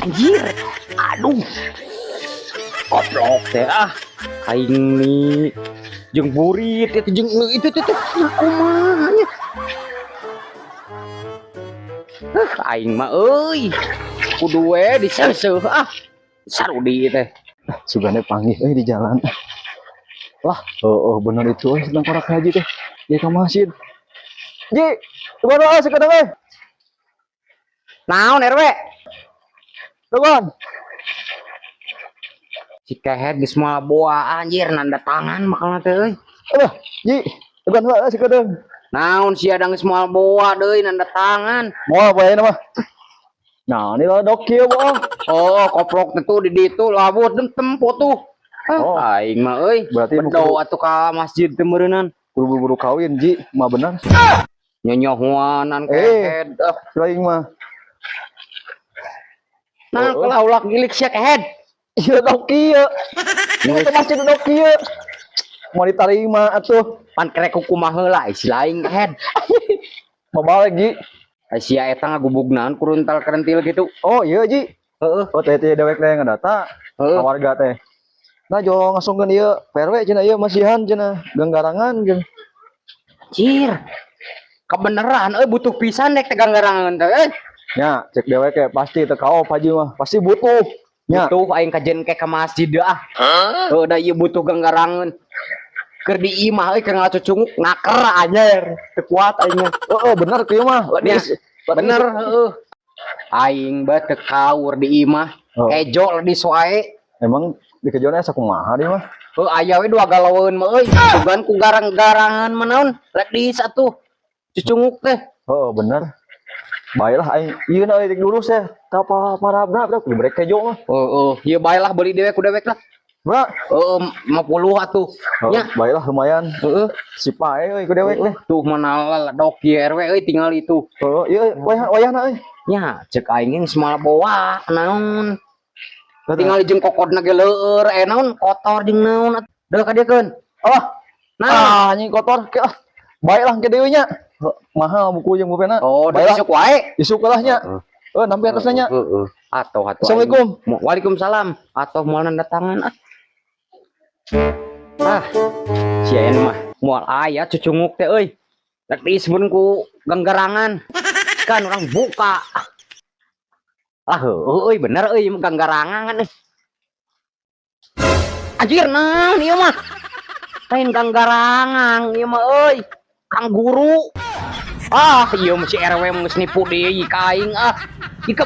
Anjir. Aduh. Goblok teh ah. Aing nih jeung burit itu jeung itu itu tuh. Nah, kumaha nya? Aing mah euy. Kudu we diseuseuh ah. Sarudi teh. Sugane panggih euy di jalan. Wah, oh, bener itu euy, sedang korak haji teh. Dia ke masjid. Ji, kemana ah sekarang eh? Naon, RW? Teman. Si kehed geus moal boa, anjir, nanda tangan makalna teh euy. Aduh, Ji, teman ah sekarang. Naon sia da geus moal boa deui nanda tangan. Mau apa ya nama? Nah, ini lah dok kieu bohong. Oh, koplok teh tuh di ditu labut dem tempo tuh. Ah, Oh. aing mah euy. Berarti Bedo atuh ka masjid teh meureunnan. Buru-buru kawin, Ji, mah bener. Nyonyohuanan Eh. kehed. Ah. Aing mah. Nah, Oh. kalau ulah gilik sia, kehed. Iya dok kieu. Ini ke masjid dok kieu. Mau diterima atuh. Pan kerek kumaha heula si lain, kehed. Mau balik, Ji. Ai sia eta ngagubug naon kuruntal kerentil gitu? Oh iya, Ji. Heeh. Oh, teh teh dewek teh ngadata. Heeh. Warga teh. Nah, jo ngasongkeun ieu PRW cenah, ieu masihan cenah ganggarangan cenah. Anjir. Kebeneran euy, butuh pisan dek teh ganggarangan teh euy. Nya, cek dewek teh pasti teu kaop haji mah, pasti butuh. Nya, Butuh aing kajen ke ka masjid ah. Heuh, da ieu butuh ganggarangan. Keur di imah euy, keur ngacucunguk ngaker, anjir. Teu kuat aing mah. Heeh, bener kieu mah. Nya, bener heueuh. Aing bae teu kaur di imah. Oh. Kejo di soae. Emang di kejoan asa kumaha dia mah? Heuh, aya we dua galaweun mah euy. Sugan ku garang-garangan mah naon? Rek di atuh. Cucunguk teh. Heeh, bener. Baiklah aing ieu na euy diurus ya. Ka pa parabna dibere kejo mah. Heeh, ieu bae lah, beuli dewek ku dewek lah. Bra. Heeh, 50 atuh. Oh, Nya. baiklah, lumayan. Heeh. Si pae euy ku dewek teh. Tuh mana ledok ieu RW euy, tinggal itu. Heeh, ieu wayah wayahna euy. Nya, cek aing geus moal boa naon. Tinggal jeung kokodna ge leur, eh naon kotor jeung naon. Deuh ka dieu keun. Oh, Nah, ah anjing kotor ke ah. Baiklah ke deui nya. Mahal buku jeung bupena. Oh, baiklah. isuk wae. Isuk lah nya. Eh, nampi atasnya nya. Heeh. Atuh atuh. Assalamualaikum. Waalaikumsalam. Atuh moal nanda tangan ah. Ah. Sia mah moal aya cucunguk teh euy. Rek diisbun ku ganggarangan. Kan orang buka. Ah, heueuh euy, bener euy ganggarangan euy. Anjir, naon ieu mah? Lain ganggarangan ieu mah euy. Kang guru. Ah, ieu mah si RW geus nipu deui ka aing ah. Ika